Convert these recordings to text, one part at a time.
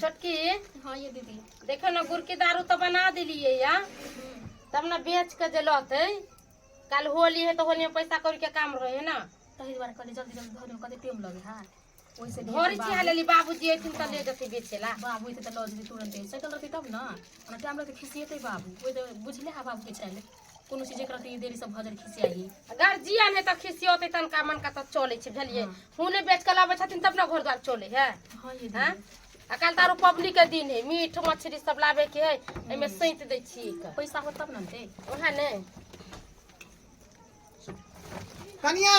छोटकी। हाँ ये दीदी। देखो ना, गुड़ के दारू तो बना दिलिए या तब ना बेच के जे लते। कल होली है तो होली में पैसा कौड़ी के काम रहे है ना। तही दुआरे कहली जल्दी जल्दी धरियो, कते टाइम लगे है ओइसे। धोरी छिया लेली, बाबूजी अयथिन तऽ ले जेतै बेचेला। बाबू अयतै तऽ लऽ जेतै तुरन्ते, साइकिल रहतै तब ने। ओना टाइम लगतै, खिसिएतै बाबू। ओहि तऽ बुझले है बाबूके चालि, कोनो चीज एक रत्ती देरी सब भऽ जाइ खिसियाही। गार्जियन है तऽ खिसियौतै तनका मनका तऽ चलै छै, बुझलियै? हुने बेच के लाबै छथिन तब ने घर द्वार चलै है। हाँ ये हैं? दीदी। आ काल्हि तारू पबनी के दिन है, मीट मछली सब लाबे के है, एहिमे सैंत दै छियै कऽ। पैसा हो तब ने अनतै। ओएह ने। कनिया।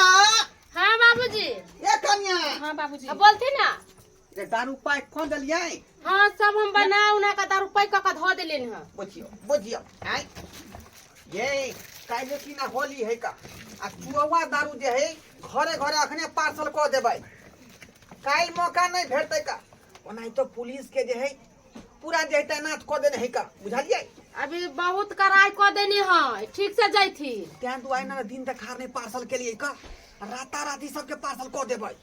हाँ बाबूजी। ए कनिया। हाँ बाबूजी। अब बोलती ना। ये दारू पाइ खोन देलियै? हाँ, सब हम बना उना के दारू पैक कऽ के धऽ देलियनि हँ। बुझियो बुझियो, आय ये काल्हि की ना होली है का, आ चुआ दारू जे है घरे घरे अखने पार्सल कऽ देबै, काल्हि मौका नहि भेटतै का। ओनाहितो पुलिस के जे है पूरा जे है तैनात कऽ देने है का, बुझलियै? अभी बहुत कड़ाई कऽ देने है, ठीक से जैथिन। तें दुआरे ने दिन देखार नहि पार्सल केलियै का, राताराती सबके पार्सल कऽ देबै।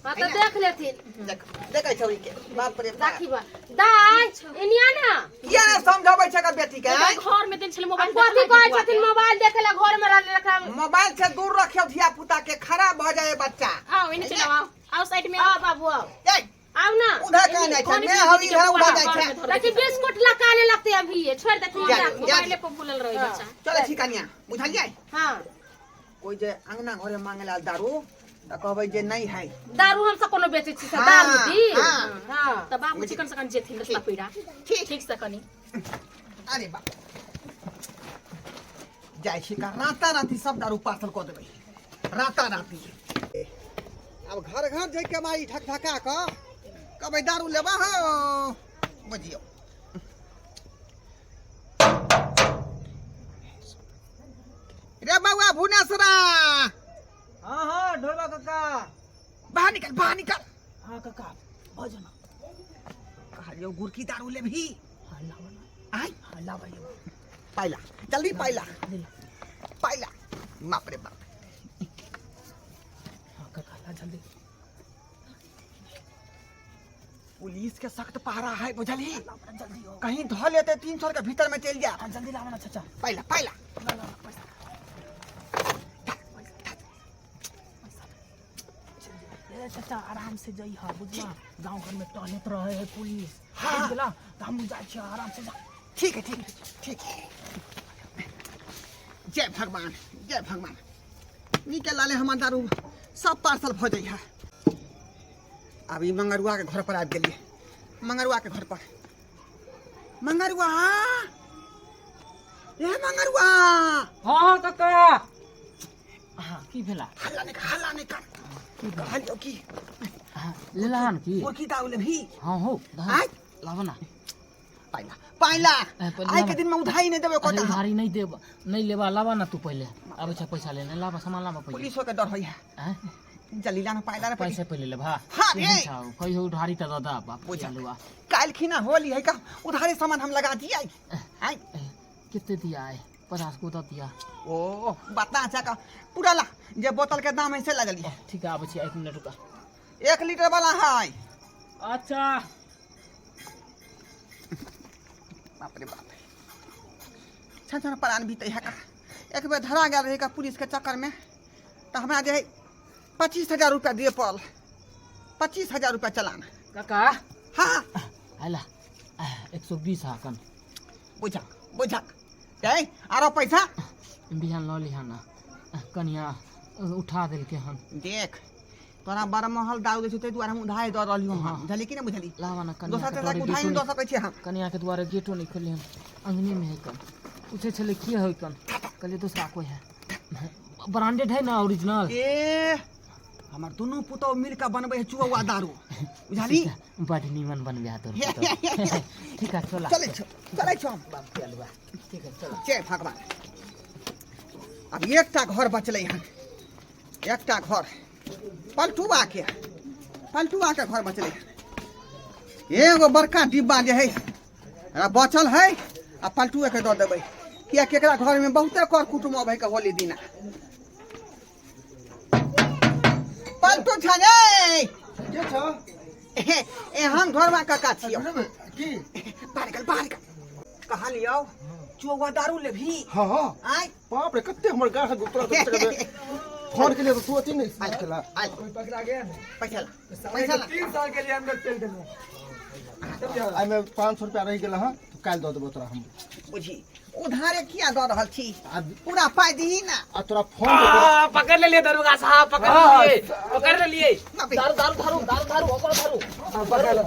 हाँ तो देख लेथिन। देख देखै छौरी के, बाप रे बाप। राखी बा दाय एनिया ना। किया ने समझाबै छै का बेटी के? ओकरा घर में देल छलै मोबाइल। कथी कहै छथिन, मोबाइल देखे ला घर में रहले रखा। मोबाइल से दूर रखियो धिया पुता के, खराब भऽ जाए बच्चा। आओ एने चलो, आओ आओ साइड में। आओ बाबू आओ। ए, आओ ना। उधर कहाँ जाइ छै? मैं हवी इधर उधर जाइ छै। देखी बिस्कुट लकाने लगते अभी, ये छोड़ देथिन। जा, हमरा। जा। मोबाइले पर भूलल रहे बच्चा। चलै छी कनिया, बुझलियै? हाँ। कोई जे अंगना घरे मांगे ला दारू तऽ कहबै जे नहीं है। दारू हम सब कोनो बेचै छी से हाँ, दारू दी। हाँ। हाँ। तऽ बाबू चिकन सकन जेथिन रस्ता पीड़ा। ठीक। ठीक से कनी। अरे बाप, जाइ छी का राता राती सब दारू पार्सल कऽ देबै राता राती। आब घर घर जाय के माई ठक ठका कऽ कहबै दारू लेबा हो, बुझियौ। रे बौआ भुवनेश्वरा। हाँ हाँ ढोलबा काका। बाहर निकल, बाहर निकल। हाँ काका, भजन। कहलियौ गुड़की दारू लेबही? हाँ लावा ना। आय। हाँ लावा यो। पाइला जल्दी, पाइला। ले ला। पाइला, बाप रे बाप। हाँ काका, ला जल्दी। पुलिस के सख्त पहरा है, बुझलही? लावा ना जल्दी हो। कहीं धो लेते 300 के भीतर में चल जा। हाँ जल्दी लावा ना चाचा। पाइला पाइला। ला ला ला, पैसा ए चाचा, आराम से जई हा, बुझला? गांव घर में टहलत रहे है पुलिस। हाँ। बुझ गेला? तो हम जाइ छियै, आराम से जा। ठीक है ठीक है ठीक। जय भगवान, जय भगवान। निकल लाले हमर दारू सब पार्सल भऽ जाइ है। आब ई मंगरुआ के घर पर आबि गेलियै, मंगरुआ के घर पर। मंगरुआ, ए मंगरुआ। हाँ हाँ काका, हाँ की भेला? हल्ला नहीं कर, हल्ला नहीं कर। कहलियौ की? हाँ, लेला हन की? मुर्गी दारू लेबही? हाँ हो। आय। लावा ना। पाइला पाइला। ए, पहिले आइ के लावा। दिन में उधारी नहीं देबै अरे कोटा। उधारी नहीं देब, नहीं लेबा। लावा ना तू पहिले, आबै छै पैसा लेने। लावा सामान, लावा पहिले। पुलिसो के डर होइया। हैं? जल्दी लाना, पाइला रे। पैसा पहिले लेबा। हाँ रे। केहन छौ? कहियो उधारी तऽ दऽ दऽ बाप। बुझल। लुआ। काल्हि खिना होली है का, उधारी सामान हम लगा दिया आइ। कितने दिया है? 50 को दऽ दिया। ओ बता अच्छा का पूरा ला, जे बोतल के दाम है से लगा लिया। ठीक है, आबै छी, एक मिनट रुका। 1 लीटर वाला है। अच्छा। बाप रे बाप, छन छन प्राण बीते है का। एक बेर धरा गेल रही का पुलिस के चक्कर में तऽ हमरा जे है 25,000 रुपया दिए पड़ल, 25,000 रुपया चलान। काका। हाँ। आइला 120 हाकन। बुझक बुझक, ए आरो पैसा। बिहान लऽ लिहा ना, कनिया उठा देलकै हन। देख, तोरा बड़ महल दारू दै छौ, ताहि दुआरे हम उधारी दऽ रहलियौ हँ। हाँ। बुझली कि नहि बुझली? लावा ना कनिया। दोसर के तेसरा डरे के उधारी गेटो नहि दऽ नहि सकै छियै हम। कनिया के दुआरे गेटो नहीं खोलली हन, अंगने में है कन। पूछे छलै के है कन, कहलिए दूसरा कोई है, ब्रांडेड है ना, ओरिजिनल। ए हमर दुनू पुतहु मिल कऽ बनबै है चुआ दारू, बुझली? बड नीमन बनबे है तोर पुतहु। ठीक है, चला। चलै छौ, चलै छौ हम। बाप के अलुआ, ठीक है, चला। जय भगवान। आब एकटा घर बचलै हन, एकटा घर पलटुआ के, पलटुआ के घर बचलै हन। एगो बड़का डिब्बा जे है आ बचल है, आ पलटुए के दऽ देबै, किएकि एकरा घरमे बहुते कर कुटुम अबै के होली दिना। पलटू छ रे। के छ? एहन घरवा काका छियौ। की बाहर निकल, बाहर निकल। कहलियौ चौवा दारू लेबही? हाँ। आय। बाप रे, कते हमर गाह तोरा तो फोन के लिए तो तू अथी नहीं केला। आय। कोई पकड़ा गया ना? पैसा ला, साले पैसा के ला। 3 साल के लिए अंदर पेल देना। एहिमे 500 रुपया रहि गेल हँ, तो काल्हि दऽ देबो तोरा हम। बुझी उधारे किया दऽ रहल छी? आ पूरा पाइ दही ना। आ तोरा फोन जे तोरा- पकड़ लेलिए दरोगा साहब, पकड़ लेलिए, पकड़ लेलिए। बाप रे। दारू दारू दारू दारू दारू ओकरो दारू। हाँ, पकड़ लो।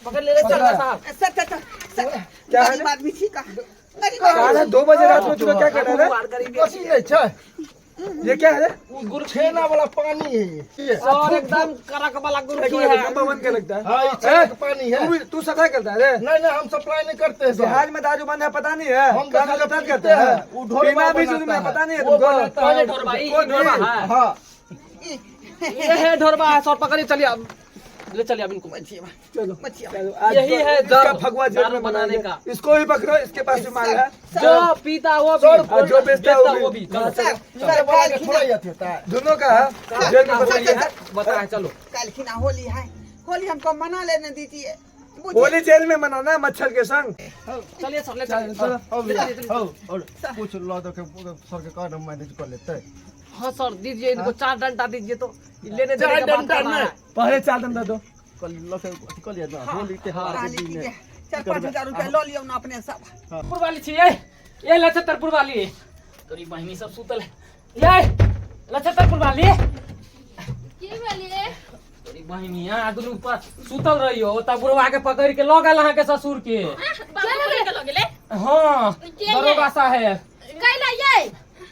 पकड़ ले दरोगा साहब। सर, सर, सर, सर, क्या है? गरीब आदमी छी का, गरीब साढ़े आदमी। 2 बजे रात में तू क्या कर रहा है? कथी नहि छै। ये क्या है? छेना वाला पानी है ये। सर एकदम कड़क वाला एक गुरकी मिनट, है। डब्बा बंद कर लगता है। हाँ, ये छेना का पानी है। तू सफाई करता है रे? नहीं नहीं, हम सप्लाई नहीं करते हैं सर। बिहार में दारू बंद है, पता नहीं है? हम कहाँ देखा सप्लाई पीते करते हैं? हैं, वो ढोलवा पीना भी बनाता जुर्म है, है। पता नहीं है वो तुमको? बनाता है। कौन ढोरबा? ई कौन ढोरबा ढोरबा? है। हाँ। ये है ढोरबा है सर, पकड़िए, चलिए अब ले चलिए अब इनको। बचिए, चलो बचिए। चलो, आज यही है इसका दारू- फगवा जेल दारू में बनाने बनाने का। इसको भी पकड़ो, इसके पास भी माल है। जो पीता वो भी, और जो बेचता बेचता वो वो भी। भी। चलो सर, सर, सर, वाला काल्हि के थोड़ा ही अथी होता है। दोनों का है जेल में सर, पकड़िए। सर, बताए चलो। काल्हि खिना होली है, होली हमको मना लेने दीजिए। बुझिए। होली जेल में मनाना है मच्छर के संग। चलिए सर, ले चलिए। चलो। हो भैया, हो, और कुछ लऽ दऽ के सर के कह न मैनेज कऽ लेतै। हाँ सर दीजिए इनको 4 डंडा दीजिए तो लेने देने चार का बात डंडा कर रहा है। नहीं। पहले 4 डंडा दो। कल लऽ के अथी कऽ लिअ ने, होली त्योहार के काल्हि दिन की है। जे 4-5 हजार रुपया लऽ लियौ ना अपने सब। पुरवाली छी ये, ये लछत्तरपुर वाली तोरी बहिनी सब सुतल है। ये लछत्तरपुर वाली की भेलिए? तोरी बहिनी यहाँ दुनू पर सुतल रहियो, ओता बुढ़वा के पकड़ के लऽ गेल अहाँ के ससुर के। बाबू पकड़ के लऽ गेलै? हाँ के ये? दरोगा साहेब। कैला ये?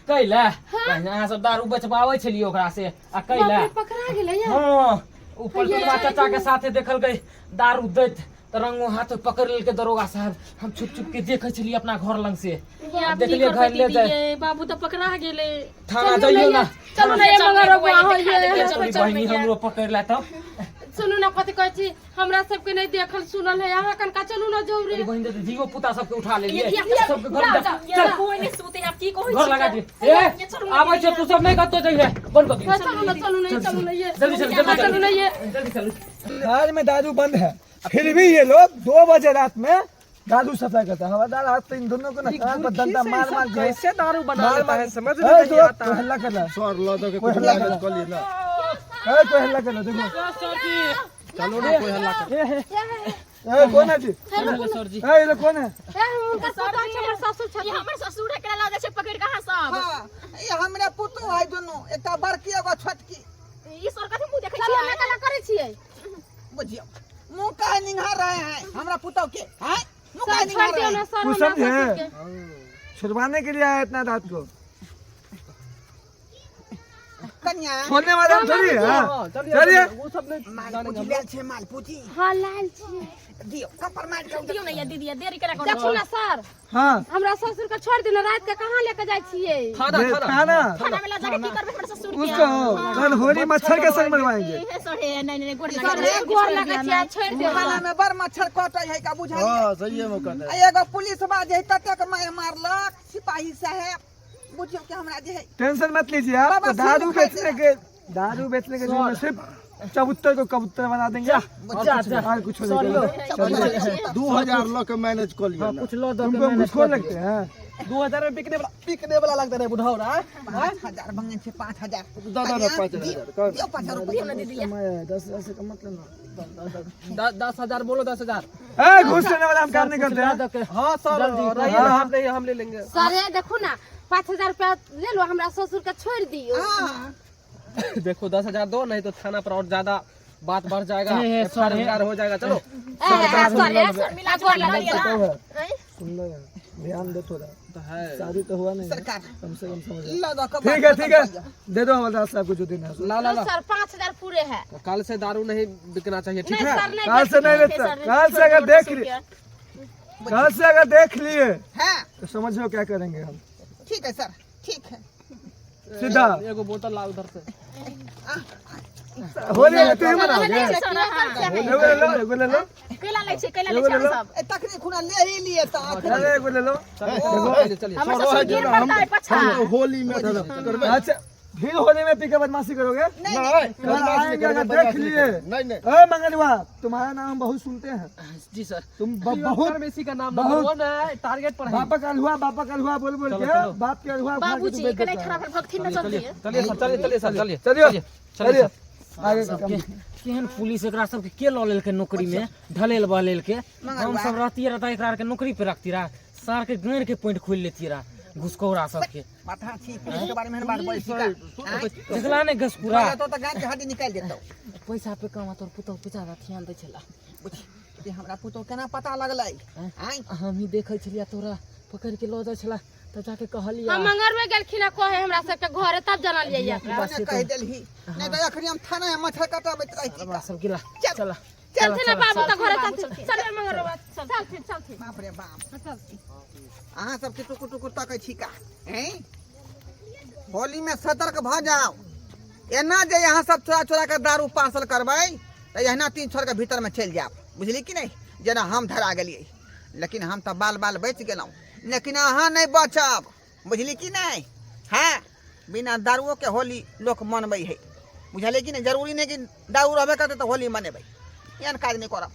कैला बहिनी अहाँ सब दारू बेचबाबै छलियै ओकरा से आ कैला बाप रे, पकड़ा गेलै ये। हाँ ऊपर ये। चाचा के साथे देखल गई दारू दैत त रंगो हाथ पकड़ लेलकै दरोगा साहब। हम छुप छुप के देखे छलियै अपना घर लग से। ये आब की देखलियै करबै घर ले दीदी जाय। ये? बाबू तऽ पकड़ा गेलै। थाना जइयो ना। चलू ना ये मगर रघुआ हो ये। तोरी बहिनी हमरो पकड़ ला तब। सुनू ना कथी कहै छी, हमरा सबके नहीं देखल सुनल है, अहाँ कनका चलू ना जौरे। तोरी बहिन तऽ धियो पुता सबके उठा लेलियै ये धिया- सबके घर में जाओ, चल कोई नहीं सुते, आब की कहै घर छी? लगा दिए। ये ए चलू ना आबै दीदी। छै तू सब नहीं कतौ जइहे, बंद कर दियौ। चलू ना, चलू ना, चलू ना ये। जल्दी चलू, जल्दी चलू ना ये। जल्दी चलू। बिहार में दारू बंद है, फिर भी ये लोग 2 बजे रात में दारू सप्लाई करता है। हवादार हाथ तो इन दोनों को ना कान पर डंडा मार मार के कैसे दारू बना मार लेता मार है, समझ ए, में नहीं तो आता कोई है। हल्ला कर रहा है, सर लऽ दऽ के कोई कुछ हल्ला मैनेज कर कऽ लिअ ने। ए, कोई हल्ला कर रहा है, देखो। सर जी चलू ने कोई हल्ला कर। ए, कौन है जी? सर जी ए, ये लोग कौन है? ए, हुनका पता छै हमर ससुर ये छथिन। हमर ससुर एकरा लऽ जाइ छै पकड़ि कऽ अहाँ सब। हाँ, ई हमरे पुतोह है दुनू, एकटा बड़की एगो छोटकी। ई सर कथी मुँह देखै चलू छियै? ना कला करै छियै। बुझियौ मुँह काहे निंघार रहे हैं हमरा पुतोह के? हैं मुँह काहे सर निंघार छोड़ि रहे दियौ ना हैं? सर तू हमरा समझे? ससुर के। छुड़वाने के लिए आया इतना रात को। कन्या छोड़ने वाले हम थोड़ी हैं। हाँ। चलिए। वो सब नहीं माल पूजी लेल छै, माल पूजी। हाँ लाल छियै। दियौ कपर मारि के दियौ ने ये दीदी, ये देरी केना करू? देखू ना सर, हाँ हमरा ससुर के छोड़ि दियौ ना, रात के कहाँ लेके जाइ छियै? थाना दे- थाना थाना थाना में लऽ जाके की करबै हमर ससुर के? उसको कल होली मच्छर के संग मनवाएंगे। हे सर, हे, नहीं, नहीं, गोर सर लागै हे गोर लगै छियै, छोड़ि दियौ। थाना में बड़ मच्छर कटै है का बुझलियै? हाँ सहिए में कहते। आ एगो पुलिस बा जे है ततेक मारि मारलक सिपाही साहेब, बुझियौ कि हमरा जे है। टेंशन मत लीजिए आप। बाबा, तो दारू सुन खाई बेचने के, दारू बेचने के जिम्मे सिर्फ चबूतर को कबूतर बना देंगे और कुछ नहीं करेंगे। 2000 लऽ के मैनेज कऽ लिअ ने। कुछ लऽ दऽ के तुमको मैनेज घुसखोर कऽ लगते हैं। 2000 में बिकने वाला, बिकने वाला लगता है बुढ़ौरा। 5,000 मंगै छै, 5,000। दऽ दऽ ने 5,000 कर। दियौ 5,000 रुपया। कमाया है, 10,000 से कम मत लेना। 10,000 बोलो, 10,000। ए, घूस लेने वाला हम काम नहीं करते हैं। हाँ सर, रहिए ना, हम नहीं, हम ले लेंगे। सर हे देखू ना, 5,000 रुपया ले लो, हमरा ससुर के छोड़ि दियौ। हाँ देखो 10,000 दो, नहीं तो थाना पर और ज्यादा बात बढ़ जाएगा, ए, सर, ए। एफआईआर हो जाएगा। चलो ए, सर हे सर, मिला जुला गोर लगै लिअ छियै। ना। सुन लो यार, ध्यान दो थोड़ा, तो है शादी तो हुआ नहीं है, सरकार कम से कम समझ। लऽ दऽ के ठीक है, ठीक है, दे दो हवलदार साहब को जो देना है। ला ला ला। सर 5,000 पूरे है। कल से दारू नहीं बिकना चाहिए, ठीक नहीं है? सर नहीं। कल से नहीं बेचता, कल से अगर देख लिए, कल से अगर देख लिए हाँ तो समझ लो क्या करेंगे हम। ठीक है सर, ठीक है। सीधा एगो बोतल ला उधर से। होली में तू ही मनाओगे। सर, हाँ। एगो ले लो, एगो ले लो, कैला लै छै, कैला लै छै अहाँ सब? ए तखनी खुना ले ही लिए तऽ अरे एगो ले लो। चलिए चलिए। हमर ससुर गिर पड़ता है पछा। हम तो होली में करबै। अच्छा फिर होली में पी के बदमाशी करोगे? नहीं, नहीं। कल आएंगे अगर देख लिए। नहीं नहीं। ए मंगलवा, तुम्हारा नाम बहुत सुनते हैं। जी सर। तुम बहुत मेसी का नाम बहुत- नंबर 1 है, टारगेट पर है। बापा का अलुआ, बापा का अलुआ बोल बोल चलो, के चलो। बाप के अलुआ उठा के तू बाबूजी बेच कने देता है। खराब भक्ति न चलती है। चलिए सर, चलिए, चलिए सर, चलिए। चलिए चलिए आगे का काम। केहन पुलिस एकरा सबके के लऽ लेलकै नौकरी में, ढलेल बहलेल के। हम सब रहतियै रह तऽ एकरा आरके नौकरी पे रखती रह, सार के गाड़ि के पैंट खोलि लेतियै रह घुसखोरा सबके। माथा छी, पुलिस के बारे में एहन बात बोलै छी का? आँय? देखला ने घसकुरा। तो गाड़ के हड्डी निकालि देतौ। पैसा पे कमा तोर पुतहु पे ज्यादा ध्यान दै छला। बुझी, ते हमरा पुतहु केना पता लगलै? आँय? हमही देखै छलियै तोरा पकड़ के लऽ जाइ छला तब जाके कहलियै। हम मंगरवे गेलखिन आ कहे हमरा सबके घरे, तब जानलियै एकरा। तोने कहि देलही, नहि तऽ अखनी हम थाना में मच्छर कटाबैत रहिती। हमरा सब गेला। चल। चला। चलथिन ना बाबू तऽ घरे, चलथिन, चल मंगरवा, चलथिन चलथिन। बाप रे बाप, अहाँ सबके टुकुर टुकुर तकै छी का? हैं, होली में सतर्क भऽ जाउ। एना जे अहाँ सब चोरा चोरा के दारू पार्सल करबै तऽ एहिना 3 छोर के भीतर में चलि जायब, बुझली कि नहि? जेना हम धरा गेलियै, लेकिन हम तऽ बाल बाल बचि गेलहुँ, लेकिन अहाँ नहि बचब, बुझली कि नहि? हँ, बिना दारुओ के होली लोक मनबै है, बुझलियै कि नहि? जरूरी नहि कि दारू रहबे करतै तऽ होली मनेबै। एहन काज नहि करब।